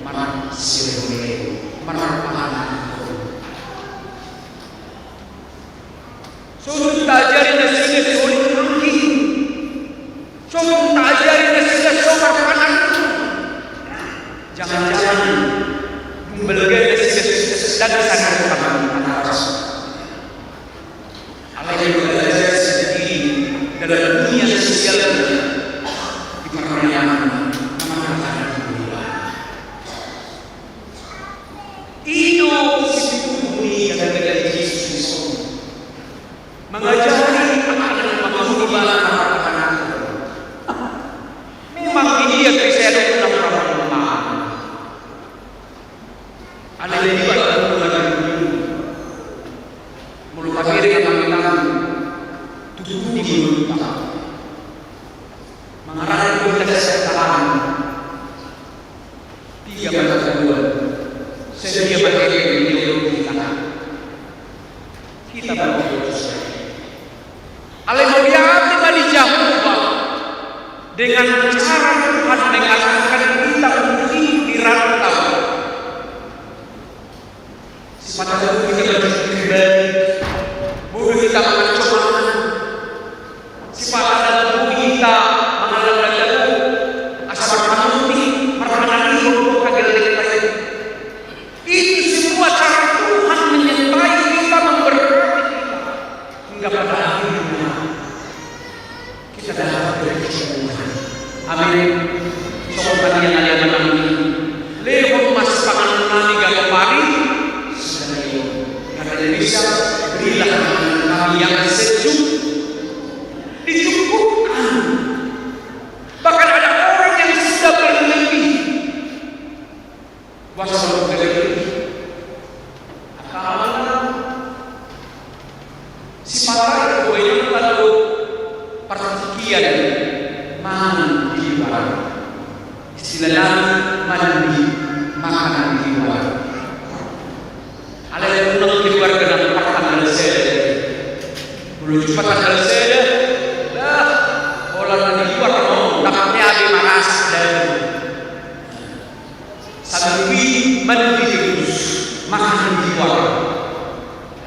mana sirene, mana pangan. So taajari nasida songon i, so taajari nasida songon i. Jangan-jangan membelanjakan nasida dan sana. Alai belajar sendiri dalam dunia sosial di pernyataan mengatakan. I do situtu ni kata-kata Jesus di son. Mengajari anak-anak mengubah anak-anak. Memang ini yang saya lakukan. Alai di bagasan molo mangihut, molo tabereng amang inang, tutu di molo ta mangarani berita kesejahteraan. Tiga kata dua. Sedia materi di molo ta. Kita berdoa. Alai mauliate ma di Jahowa dengan cara Tuhan mengarahkan kita untuk hidup di rantau. Sipata na boi hita manjujung pribadi, boi hita manjujung anak. Sipata na boi hita mangalangka jabu, asa marpangunti, marpananti, untuk kagelleng. Itu semua cara Tuhan menyertai kita, memberkati kita. Hingga pada akhirnya kita dapat berkecukupan. Amin. Songon tangiang ni amang inang. Lehon ma sipanganon nami gabe pari. Kata Elisa, berilah kami yang sejuk. Dicukupkan. Bahkan ada orang yang sudah berlebih. Wasa lo gari. Akalana sipata do baenon lalu partingkian mangan di luar. Istilahna mangan di, mangan di luar. Alai unang keluarga na partanggal sada. Molo Jumat tanggal sada, dah, holan na di luar, no, dapat P A B maras dan Saminggu i manang di terus, mangan di luar.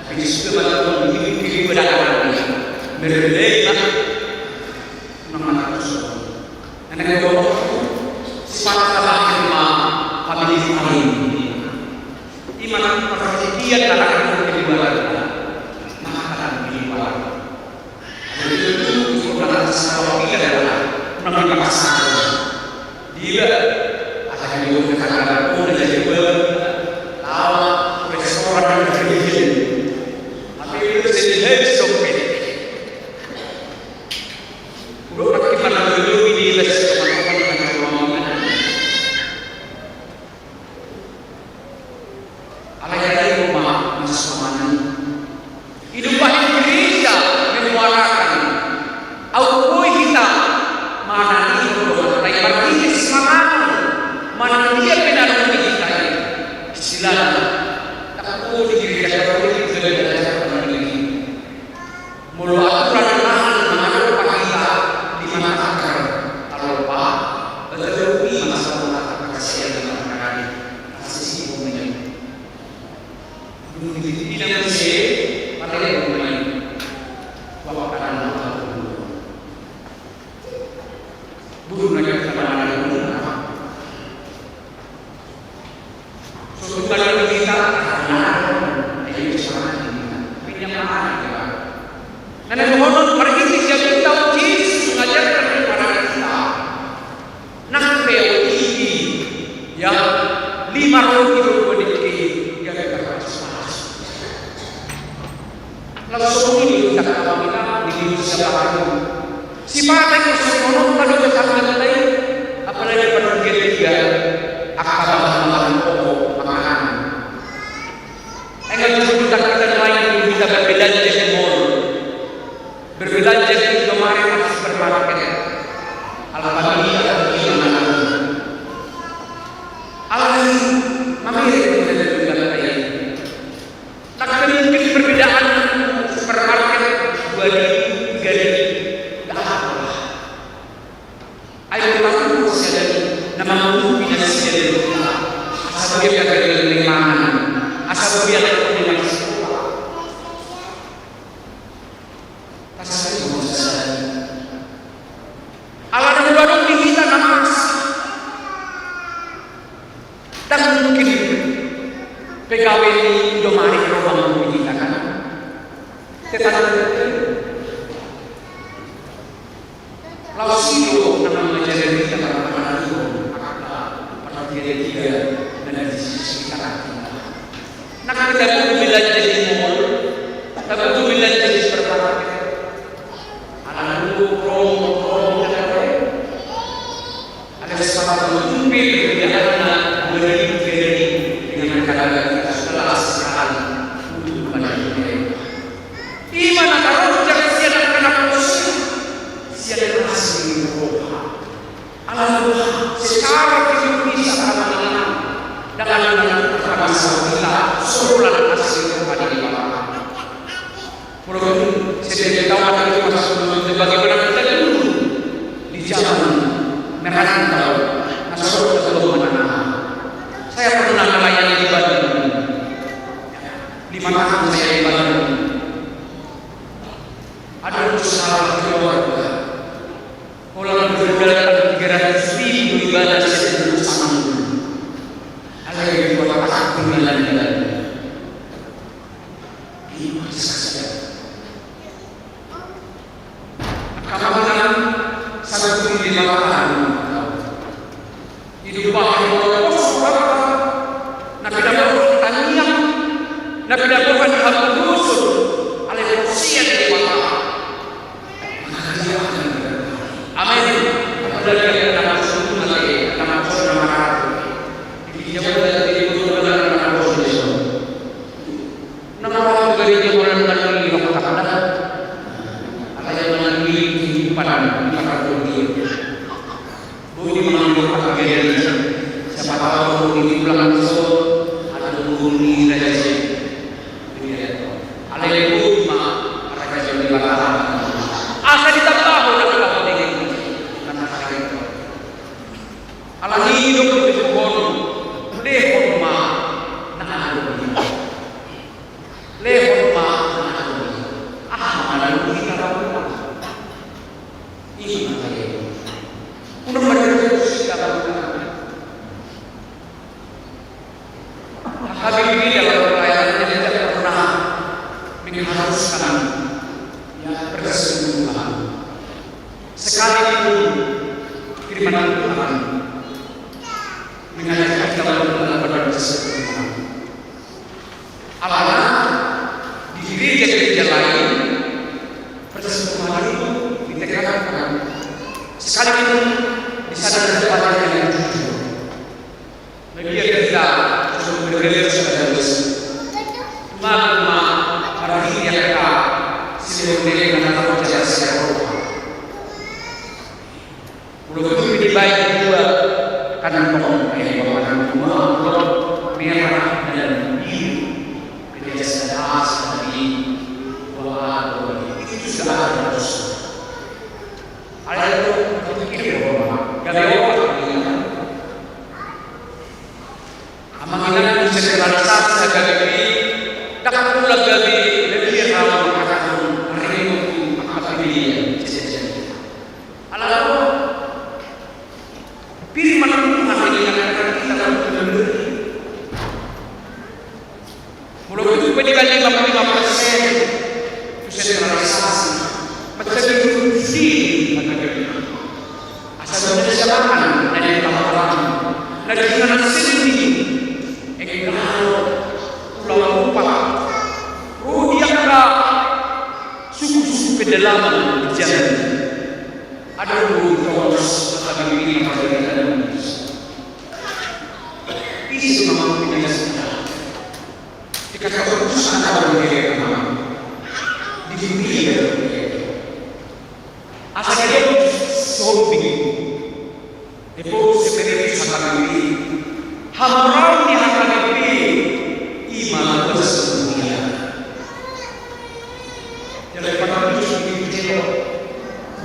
Tapi sudah manang di terus, di luar. Berbeda, Pak. Mangan terus. Nang na dohot sipata tabahen ma pamilihon i. I ma na partingkian na rangkap keluarga. Maka tahan keluarga. Ada itu itu pernah salah kita adalah pernah dipaksa. Dia ada yang dulu kata kata pun ada juga tawa restoran dan kerja. Tapi itu jadi head shopping. Udah pakai mana dulu ini les teman-teman dengan ruangan. Alai alai ma na so manang i. Ido bahen gereja menyuarakan. Au boi hita manang i do hata i marhite simanganon. Manang dia pe na dong di hita i. Istilahna. Tak boi di gereja Katolik juga diajarkan begini. Molo aturan mangan mangadopi hita di mata akar talopa, betul i masalah mata akar sian mata akar. Asisi pemain. Dulu di sini nama si, pada yang pemain. Waktu anak dulu. Dulu na kita mangan dulu. Sosok badan kita, karena ada yang bisa mangan kita. Tapi dia mangan kita. Karena dohonon marhite sian hita, Jesus mengajarkan kepada kita. Nang pe tingki, ya, lima roti dua dengke, ya, kita harus malas. Lalu songon i do hita, kawan, di Indonesia baru. Sipata i songon on, kalau tetangga lain, apalagi pada dia tiga, angka bahan-bahan pokok makanan. Enggal jumpa kita lain, kita berbelanja di mall. Berbelanja di Indomaret, supermarket. Alfamidi, atau di mana. Alai, mamerek kita berbelanja. Tak mungkin perbedaan supermarket dua ribu, tiga ribu. Nggak apa-apa. Ayo, taruhon sian i na mangurupi nasida di rumah. Asa boi angka na mangan. Asa boi angka na mangan. Tasari mo sasari. Ala na molo adong di hita na masa. Ndang mungkin pegawai ni Indomaret ro mangurupi hita, kan? Tetangga. Laos i do na mangajari hita marhaha, angka parhatian na di sekitar hita. Nang hita boi belanja di mall, hita boi belanja di supermarket. Ala nunga promo, promo, promo. Alai sahat tu pir dia na dua ribu, tiga ribu, dengan harga kita sudah sekarang untuk pada dunia. I ma na tarunjang sian angka na porsea, sian asi ni roha. Ala roha, secara teologi sama dengan, dengan masalah kita, seolah asi roha di bawah. Molo dung setiap taon itu masuk, bagaimana kita dulu di zaman merantau, masuk ke rumah anak. Saya pernah melayani di Bandung. Lima tahun saya di Bandung. Ada usaha keluarga. Holan berdagang tiga ratus ribu ibana setiap minggu. Alai dua tahun bulan-bulan. Lima saja. Kapalan satu di lima tahun. Ido bahen molo poso, na pinaboa tangiang, na pinaboa haposan, alai porsea di Debata. Amin. Apalagi na poso, na poso na maratu. Di jaman dari itu na poso di sana. Na maratu gereja molo na nilai hak tanda. Alai na nilai kehidupan di paraturan dia. Boi ma mangan di gereja. Siapa tahu di tulang so ada guru ni raja. Alai boi ma raja di Batam. Asa ditambahon na kau dengan. Alani do kebutuhan. Lehon ma na adong. Lehon ma na adong. Aha ma na adong di hita laho? Ima tadi. Unang H K B P dalam pelayanannya tidak pernah mengharuskan, ya, bersekutu. Sekalipun firman Tuhan mengajak kita untuk melakukan bersekutu, alana di gereja-gereja lain, persekutuan itu ditekankan. Sekalipun di sana ada banyak yang jujur. Media kita, sumber media sudah terus. Cuma, cuma, para media kita, sumber media kita, sumber media kita. Udah betul dibaik dua, kan, eh, warna dua, merah dan biru. Kebiasaan asli, wah, itu sudah ada terus. Ada itu, itu kiri, gak ada orang, ya. Amang inang, desentralisasi gabe, ndang pola gabe lebih rawan akan ringan tu angka pilihan. Alana pir ma Tuhan, inang, akan kita memberi. Molo tung pe dibahen lima puluh lima persen tu sentralisasi, menjadi rugi. Asa dijalankan na di lapangan, na di inganan sendiri, engkau pulang lupa. Rugi angka suku-suku pedalaman di jalan. Ada rugi tongos, tapi ini pada kita. Isi mampu dengan sejarah. Dikatakan putusan awal di H K B P. Di dunia. Asa dia sombing. Depo sebenarnya H K B P. Hamoraon ni H K B P. Ima luas dunia. Jadi pada itu sendiri jelo.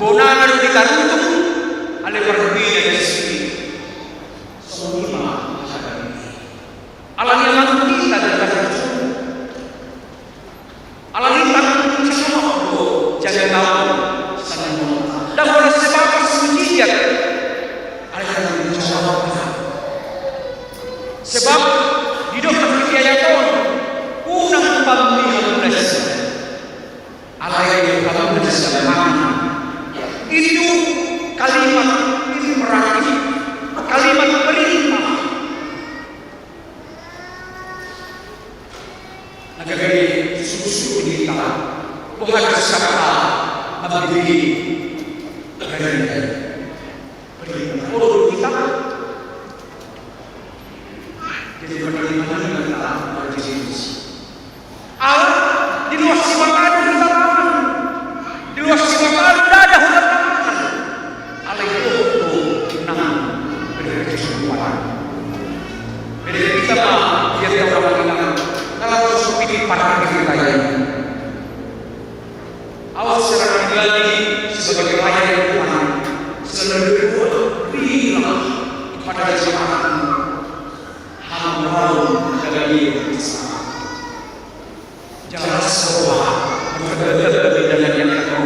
Bonana di tarutung. Ale parbina di sini. Songon i ma H K B P. Alani amang hita di tarutung. Alani tangan menjawab do jaga tahu. Ndang pola sebab mukjizat. Alani tangan menjawab. Sebab didok nang di ayat on, unang pamulihan ulas. Alai pamulihan ulas. Itu kalimat imperatif, kalimat perintah. Na gabe susu di hita, boha do sapa mambege gabe perintah. Olo hita. Jadi, perintah hita mambege. Ala di luas Simangadu hita, di luas Simangadu ndada hita. Alai itu nang berkecukupan. Jadi kita mah, dia tahu orang bilang, kalau seperti para kita ini. Awas secara pribadi sebagai pelayan Tuhan, selalu berdoa, berilah kepada jemaatmu hamoraon dalam hidup bersama. Jelas bahwa berdebat dengan yang kau.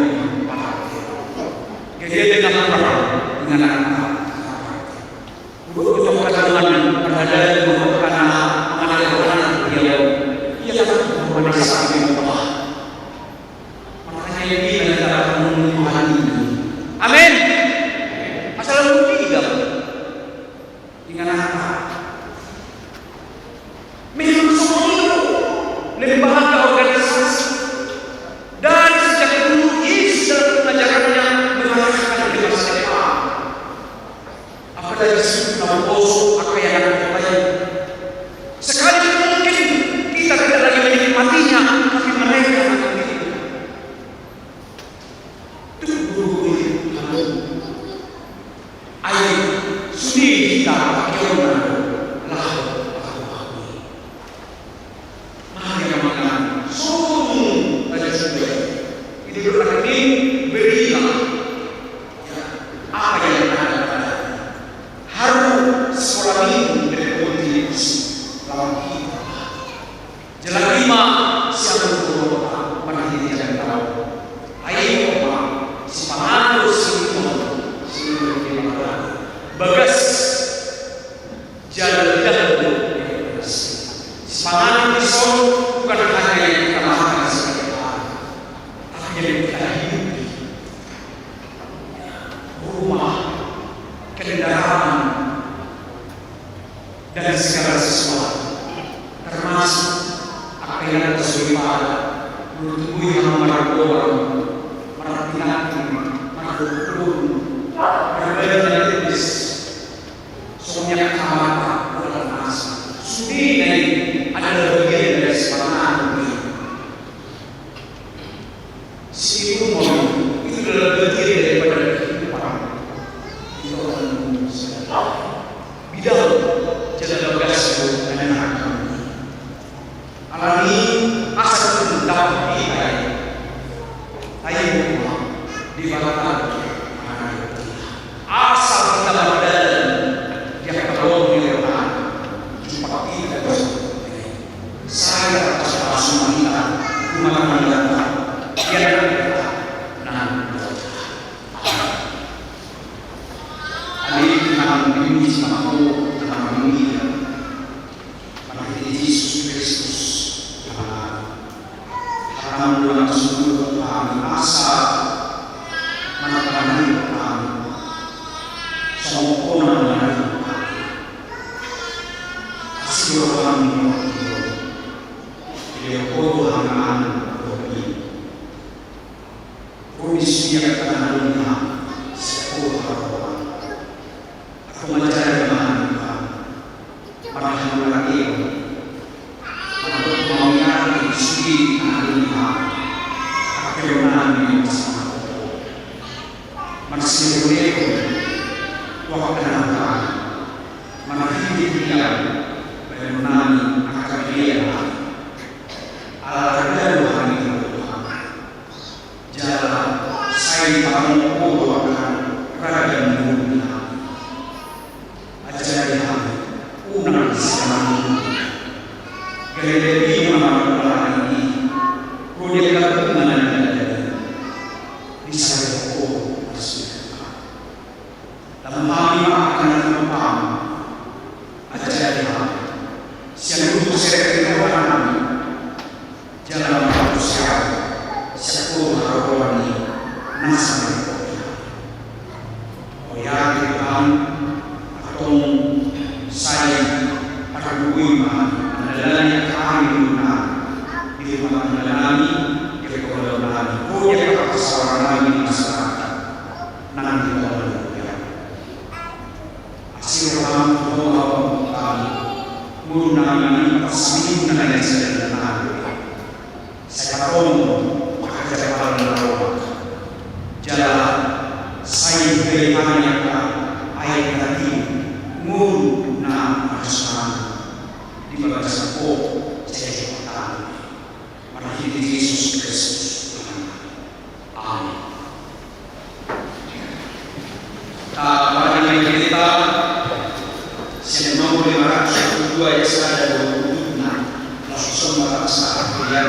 Jadi dengan apa? Dengan apa? Untuk keterangan perhadaan bahwa karena mengenai orang dia, ia tak boleh sakit Allah. Makanya ini adalah Tuhan ini. Amin. Asal lu tidak. Ingat apa? Memang semua lembaga organisasi dari sejak dulu Yesus dalam pengajarannya mengatakan kepada siapa? Apalagi sudah bosok apa yang lain. Sekalipun mungkin kita tidak lagi menikmatinya, tapi mereka akan menikmati. Tuh, guru-guru kami. Ayo, sude hita pakeonna laho pakuakui. Mari amang inang, songon raja Juda. Ini berarti berilah. Ya, apa yang ada pada haru sekolah Bagas jala dalan do. Sipanganon dison bukan hanya yang kita makan setiap hari, tapi yang kita hidupi. Rumah, kendaraan, dan segala sesuatu, termasuk apa yang kita sudah pada, menurut gue yang margolang, martinati, margolang, margolang, songon i angka mata, bola na asing. Sude na i adalah bagian dari sipanganon. Sipanganon itu adalah bagian daripada kehidupan. Itu akan bidang jala bagas do na nian. Alani asa tung dapot hita i. Ai Debata, asa hita mardalan di angka lomo ni rohana. Jumpang hita di surga. Sai tarpasupasu ma hita, rumah tangganta, ianakhonta, nang. Amin. Tuhan, dipuji ma Ho, Tuhan, amin. Marhite Jesus Kristus, Tuhan. HataM do na sumurung hami, asa marpanganon hami. Songon Ho na manganon hami. Asi do rohaM, Tuhan. Dilehon Ho do hami anon, Tuhan. Ro di sude angka na manganon hami, sian Ho do haroroan. Antong ajari ma hami, Tuhan, marhaholongan, mandok mauliate di sude na manganon hami, angka na manganon hami. Marsileholeho tu angka na hurang, marhite tu ia, bahenon nami angka pelean nami. Ala ragam do hami, Tuhan. Jala sai tapangido Ho do angka ragam ni ngolu nami. Ajari hami unang sitamani. Gabe lebih unang marmulani. Ro di angka bunga na nidadani. Disalehon Ho marsileholeho. Lam hami ma angka na tinompaM. Ajari hami sian luput serep ni roha nami. Jala marhite sian Ho, sian Ho do haroroan ni nasa na nidok. Mauliate Tuhan, antong sai pargogoi ma hami mandalani angka ari ni ngolu nami, di rumah tangga nami, di pargaulan nami, ro di angka parsaoran nami di masyarakat nang di tonga ni ngolu nami. Asi rohaM tu hami, ngolu nami, parsiminggu na naeng sidalan nami. Sai patongon angka jampalan na ro, jala sai hugae hami angka aek na tiur, ngolu na marhasoman di bagasan Ho, sai dipatongon. Marhite Jesus Kristus, Tuhan. Amin. Tapadan ni pendeta, sian nomor lima ratus dua puluh dua ayat sada, dua puluh enam. Langsung ma tapasahat tu ia.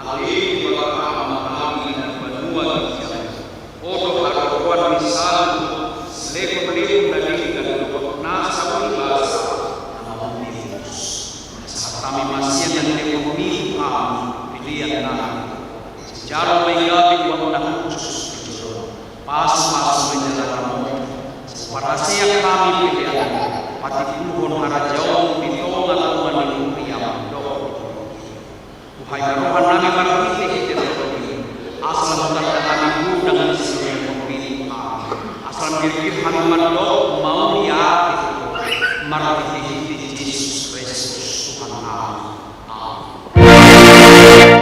Ale Debata Amanami na di banua ginjang, Ho do haroroan ni saluhut lehonlehon na denggan dohot nasa basa na mamulius. Sahat hami ma sian na nilehonMi tu hami pelean nami. Jalo ma i gabe uang na hushus di joloM. Pasupasu ma jala ramoti. Parhaseang hami pelean, patimbulhon harajaonMu di tongatonga ni huriaM dohot di tonga. Buhai ma roha nami marhitehite Tondi, asa lam hutanda hami godang ni sinuan ni tondiM. Asa lam girgir hami mandok mauliate tu Ho, marhitehite Jesus Kristus Tuhannami. Amen.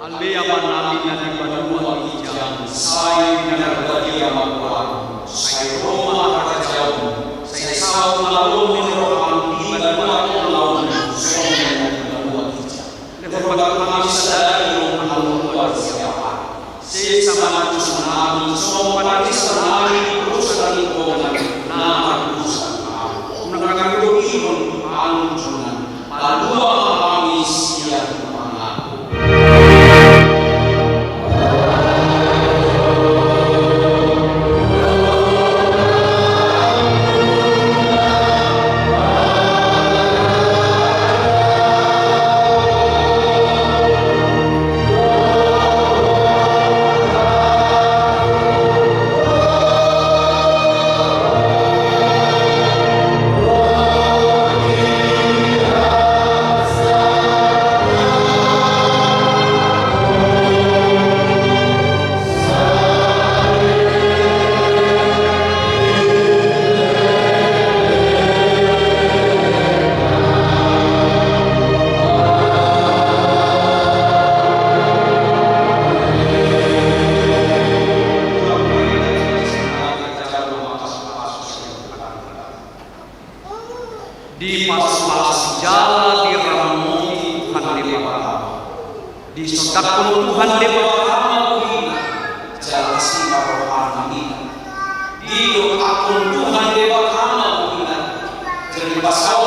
Ale Amanami na di banua ginjang, sai pinarbadia ma goarMu, sai ro ma harajaonMu, sai saut ma lomo ni rohaM di banua tonga on songon na di banua ginjang. Lehon ma tu hami sadari on hangoluan siapari. Sesa ma dosanami songon panesanami di dosa ni dongan na mardosa tu hami. Unang hami dogihon tu pangunjunan. Palua ma hami sian pangago. Dipasupasu jala diramoti Tuhan Debata. Disondangkon Tuhan Debata ma bohina, jala asi ma rohana. Didoakkon Tuhan Debata ma bohina, jala dipasaut